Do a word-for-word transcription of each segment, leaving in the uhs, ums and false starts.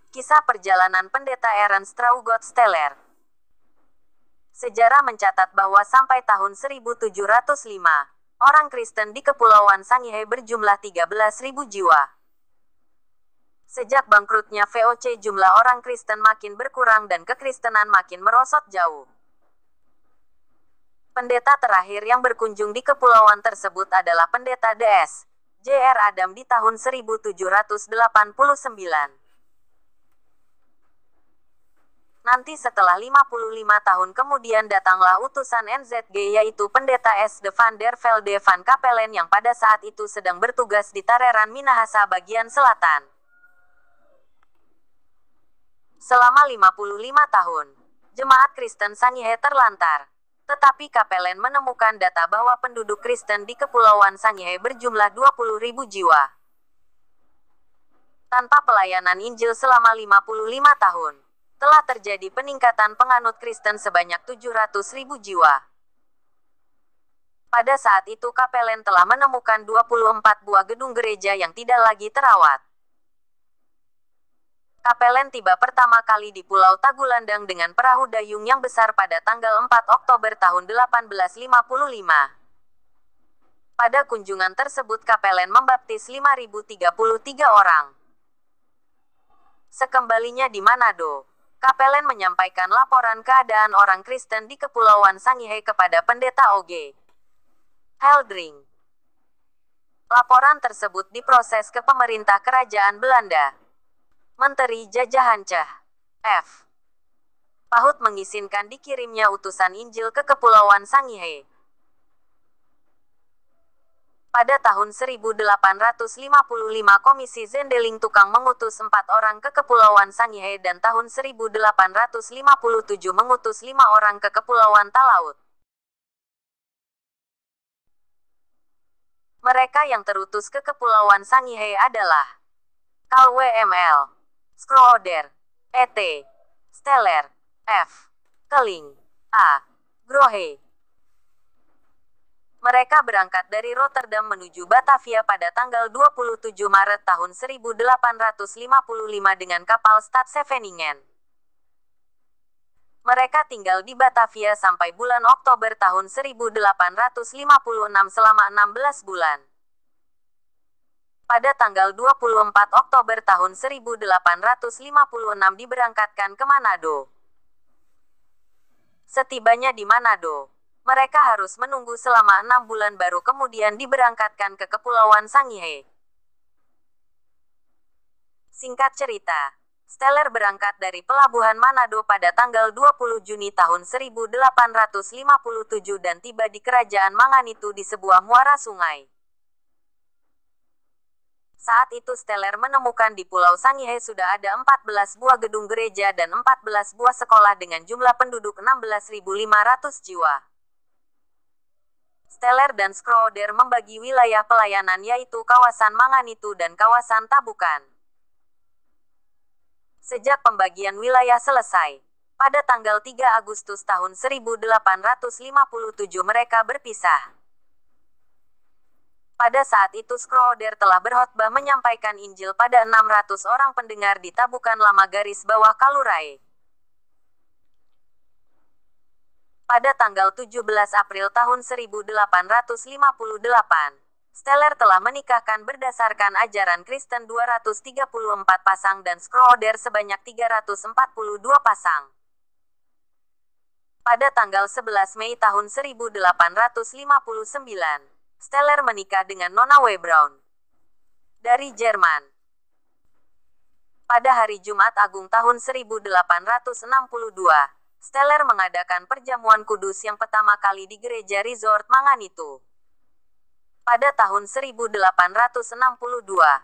Kisah perjalanan Pendeta Ernst Traugott Steller. Sejarah mencatat bahwa sampai tahun seribu tujuh ratus lima, orang Kristen di Kepulauan Sangihe berjumlah tiga belas ribu jiwa. Sejak bangkrutnya V O C, jumlah orang Kristen makin berkurang dan kekristenan makin merosot jauh. Pendeta terakhir yang berkunjung di kepulauan tersebut adalah Pendeta D S J R Adam di tahun seribu tujuh ratus delapan puluh sembilan. Nanti, setelah lima puluh lima tahun kemudian, datanglah utusan N Z G, yaitu Pendeta S D van der Velde van Capellen, yang pada saat itu sedang bertugas di Tareran, Minahasa bagian selatan. Selama lima puluh lima tahun, jemaat Kristen Sangihe terlantar. Tetapi Capellen menemukan data bahwa penduduk Kristen di Kepulauan Sangihe berjumlah dua puluh ribu jiwa. Tanpa pelayanan Injil selama lima puluh lima tahun, telah terjadi peningkatan penganut Kristen sebanyak tujuh ratus ribu jiwa. Pada saat itu, Capellen telah menemukan dua puluh empat buah gedung gereja yang tidak lagi terawat. Capellen tiba pertama kali di Pulau Tagulandang dengan perahu dayung yang besar pada tanggal empat Oktober tahun delapan belas lima puluh lima. Pada kunjungan tersebut, Capellen membaptis lima ribu tiga puluh tiga orang. Sekembalinya di Manado, Capellen menyampaikan laporan keadaan orang Kristen di Kepulauan Sangihe kepada Pendeta O G Heldring. Laporan tersebut diproses ke pemerintah Kerajaan Belanda. Menteri Jajahan Ceh F. Pahut mengizinkan dikirimnya utusan Injil ke Kepulauan Sangihe. Pada tahun seribu delapan ratus lima puluh lima, Komisi Zendeling Tukang mengutus empat orang ke Kepulauan Sangihe, dan tahun seribu delapan ratus lima puluh tujuh mengutus lima orang ke Kepulauan Talaut. Mereka yang terutus ke Kepulauan Sangihe adalah Kalwe M L, Schroeder, E T, Steller, F, Keling, A, Grohe. Mereka berangkat dari Rotterdam menuju Batavia pada tanggal dua puluh tujuh Maret tahun seribu delapan ratus lima puluh lima dengan kapal Stadseveningen. Mereka tinggal di Batavia sampai bulan Oktober tahun seribu delapan ratus lima puluh enam, selama enam belas bulan. Pada tanggal dua puluh empat Oktober tahun seribu delapan ratus lima puluh enam, diberangkatkan ke Manado. Setibanya di Manado, mereka harus menunggu selama enam bulan, baru kemudian diberangkatkan ke Kepulauan Sangihe. Singkat cerita, Steller berangkat dari pelabuhan Manado pada tanggal dua puluh Juni tahun seribu delapan ratus lima puluh tujuh dan tiba di kerajaan Manganitu di sebuah muara sungai. Saat itu, Steller menemukan di Pulau Sangihe sudah ada empat belas buah gedung gereja dan empat belas buah sekolah dengan jumlah penduduk enam belas ribu lima ratus jiwa. Steller dan Schroeder membagi wilayah pelayanan, yaitu kawasan Manganitu dan kawasan Tabukan. Sejak pembagian wilayah selesai, pada tanggal tiga Agustus tahun seribu delapan ratus lima puluh tujuh, mereka berpisah. Pada saat itu, Schroeder telah berkhotbah menyampaikan Injil pada enam ratus orang pendengar di Tabukan Lama garis bawah Kalurae. Pada tanggal tujuh belas April tahun seribu delapan ratus lima puluh delapan, Steller telah menikahkan berdasarkan ajaran Kristen dua ratus tiga puluh empat pasang dan Schroeder sebanyak tiga ratus empat puluh dua pasang. Pada tanggal sebelas Mei tahun seribu delapan ratus lima puluh sembilan, Steller menikah dengan Nona W. Brown dari Jerman. Pada hari Jumat Agung tahun seribu delapan ratus enam puluh dua, Steller mengadakan perjamuan kudus yang pertama kali di gereja resort Manganitu. Pada tahun seribu delapan ratus enam puluh dua,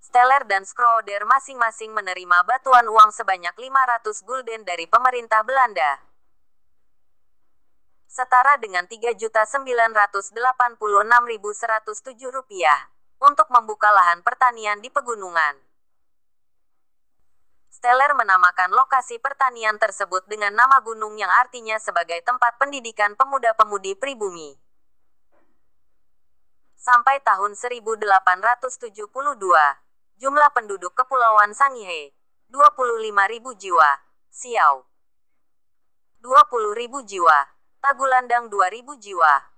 Steller dan Schroeder masing-masing menerima bantuan uang sebanyak lima ratus gulden dari pemerintah Belanda, setara dengan tiga juta sembilan ratus delapan puluh enam ribu seratus tujuh rupiah, untuk membuka lahan pertanian di pegunungan. Steller menamakan lokasi pertanian tersebut dengan nama gunung, yang artinya sebagai tempat pendidikan pemuda-pemudi pribumi. Sampai tahun seribu delapan ratus tujuh puluh dua, Jumlah penduduk Kepulauan Sangihe, dua puluh lima ribu jiwa. Siau, dua puluh ribu jiwa. Tagulandang, dua ribu jiwa.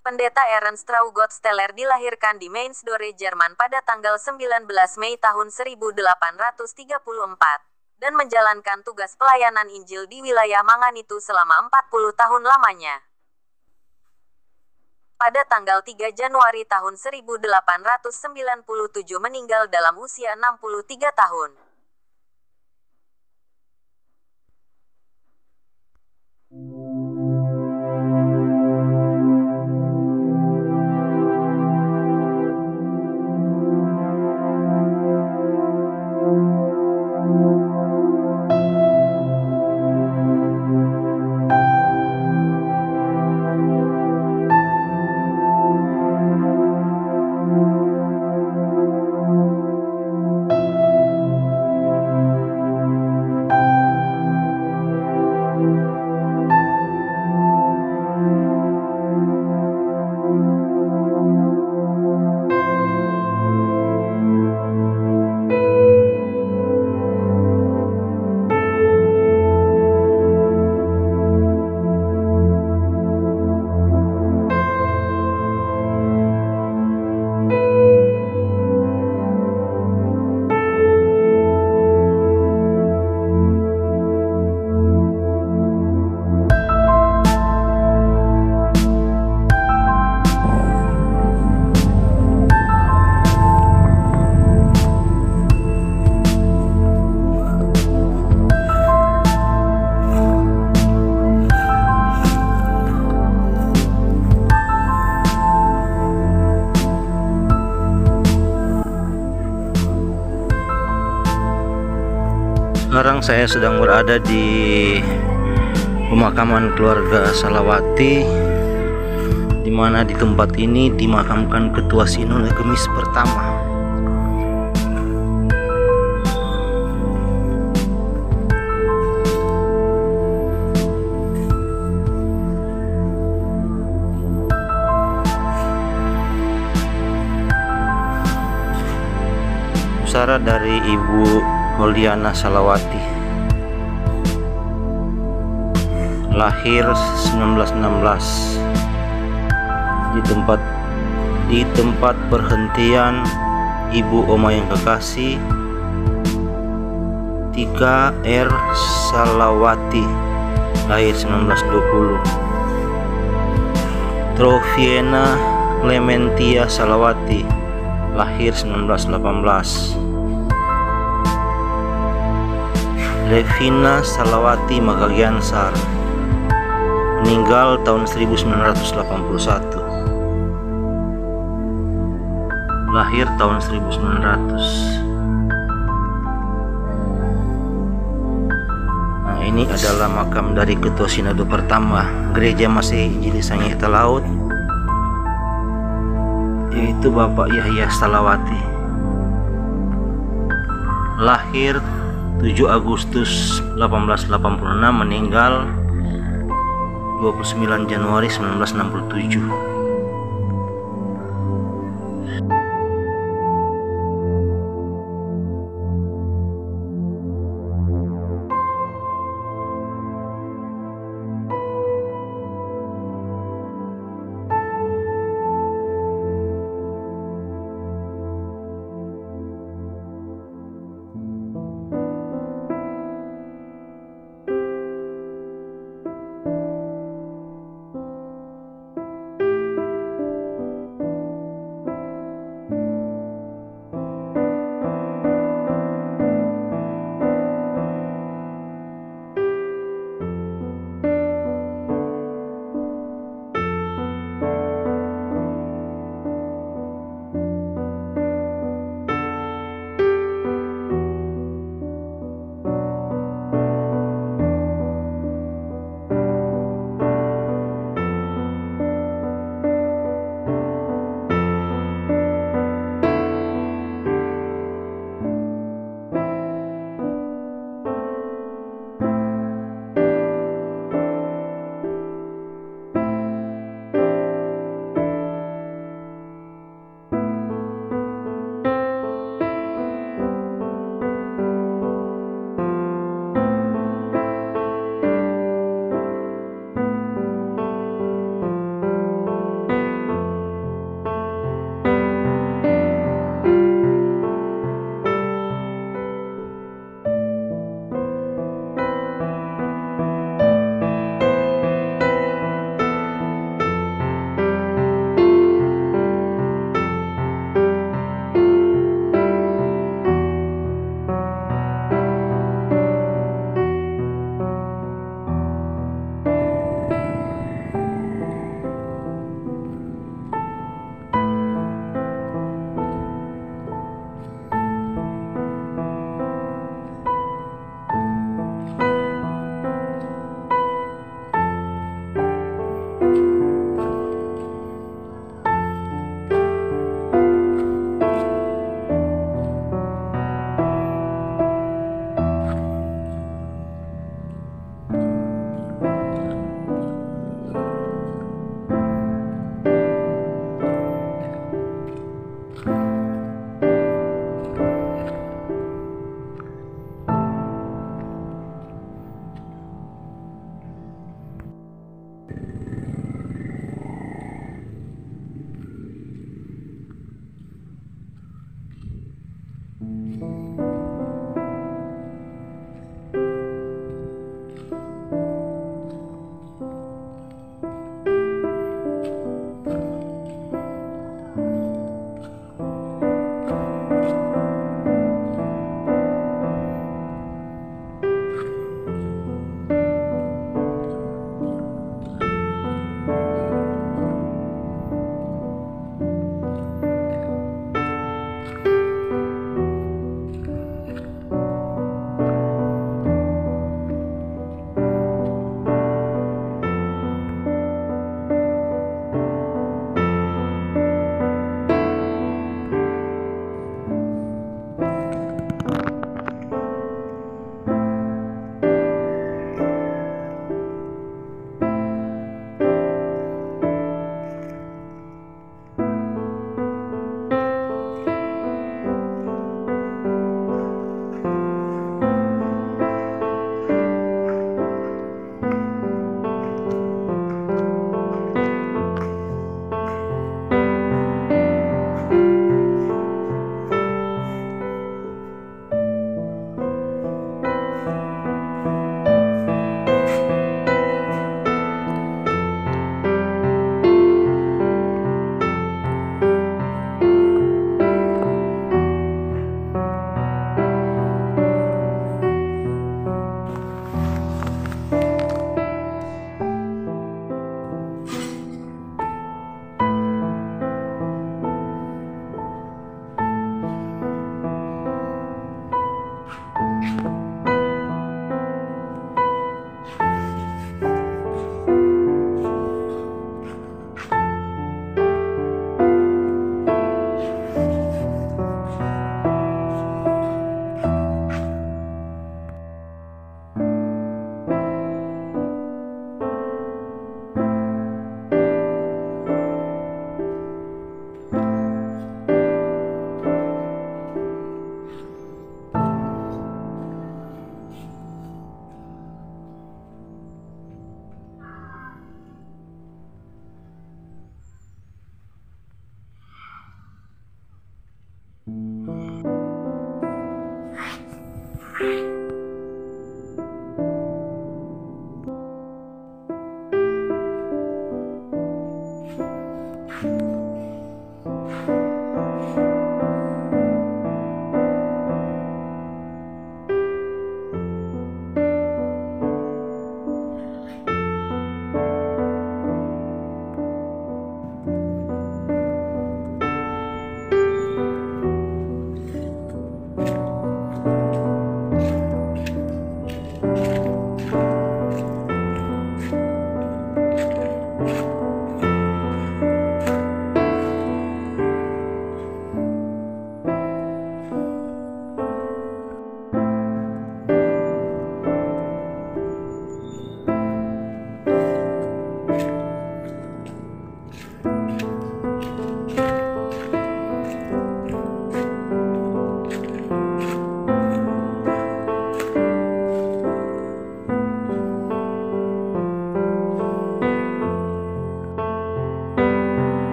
Pendeta Ernst Traugott Steller dilahirkan di Mainz, Dore, Jerman pada tanggal sembilan belas Mei tahun seribu delapan ratus tiga puluh empat, dan menjalankan tugas pelayanan Injil di wilayah Manganitu selama empat puluh tahun lamanya. Pada tanggal tiga Januari tahun seribu delapan ratus sembilan puluh tujuh, meninggal dalam usia enam puluh tiga tahun. Sekarang saya sedang berada di pemakaman keluarga Salawati, di mana di tempat ini dimakamkan Ketua Sinode GMIS pertama. Pusara dari Ibu Mauliana Salawati. Lahir sembilan belas enam belas di tempat, di tempat perhentian Ibu Oma yang kekasih, Tika R Salawati, lahir sembilan belas dua puluh. Trofiena Clementia Salawati, lahir sembilan belas delapan belas. Levina Salawati Magagiansar, meninggal tahun seribu sembilan ratus delapan puluh satu. Lahir tahun seribu sembilan ratus. Nah, ini adalah makam dari Ketua Sinode pertama Gereja Masehi Injili Sangihe Talaut, yaitu Bapak Yahya Salawati. Lahir tujuh Agustus delapan belas delapan puluh enam, meninggal dua puluh sembilan Januari sembilan belas enam puluh tujuh.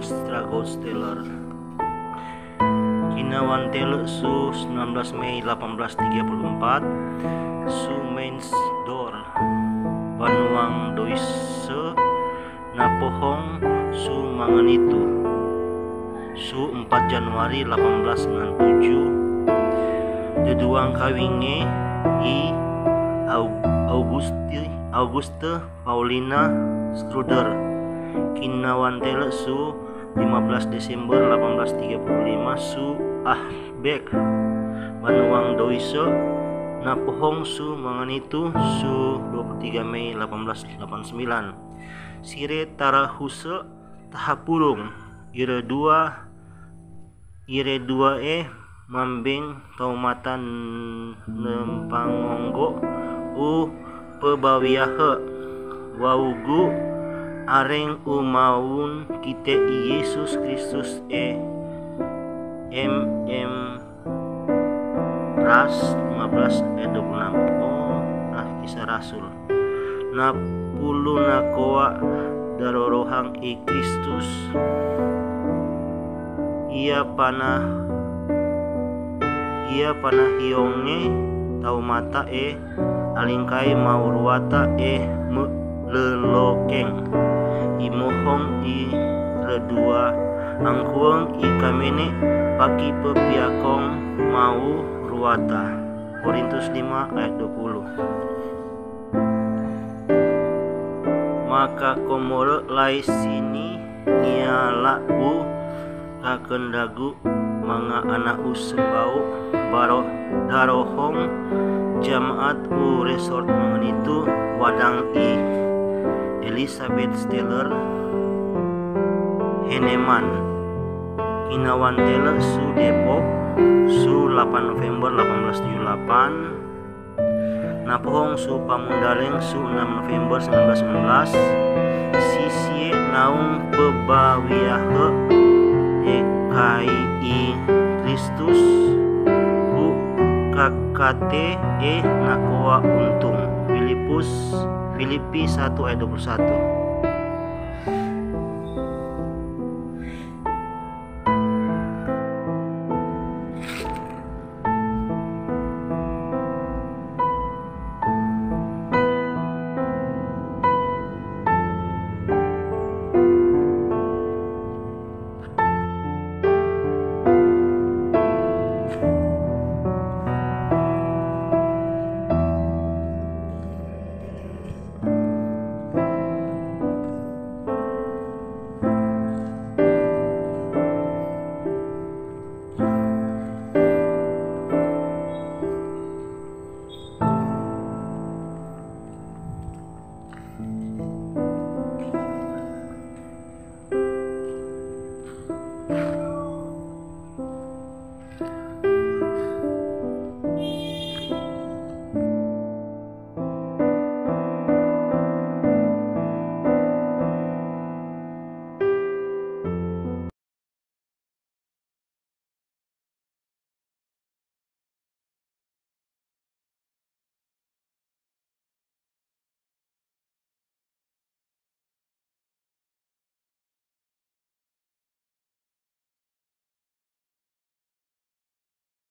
Stragotsteller. Kinawantele su sembilan belas Mei delapan belas tiga puluh empat, su Mensdorf, Banuang Doise, napohong su manganitu. Su empat Januari delapan belas sembilan tujuh, deduang kawinge i Aug-, Augusti-, Auguste Paulina Schroeder. Kinawantele su lima belas Desember delapan belas tiga puluh lima, su Aschbeck, Banuang Doise, napohong su manganitu. Su dua puluh tiga Mei delapan belas delapan sembilan. Sire tarahuse tahapurung, ire dua, ire duae mambeng taumata n-, nempangonggo u pebawiahe, waugu areng u maun kite i Yesus Kristus e. M M Ras lima belas ayat dua puluh enam. Oh, nah, Kisah Rasul. Napulu nakoa darorohang i Kristus. Ia pana, ia pana hionge taumata e alingkai mau ruata e me-, lelokeng. Imohong i redua angkueng i kamene pakipepiakong mau ruata. Korintus lima ayat dua puluh. Maka komore lai sini niala u kakendagu manga ana u sembau baro darohong jamaat u resort mangenitu wadang i Elizabeth Steller Heneman. Kinawantele su Depok, su delapan November delapan belas tujuh delapan. Napohong su Pamundaling su enam November sembilan belas sembilan belas. Sisie naung pebawiahe e kai i Kristus ku kakate e nakoa untung. Filipus, Filipi satu ayat dua puluh satu.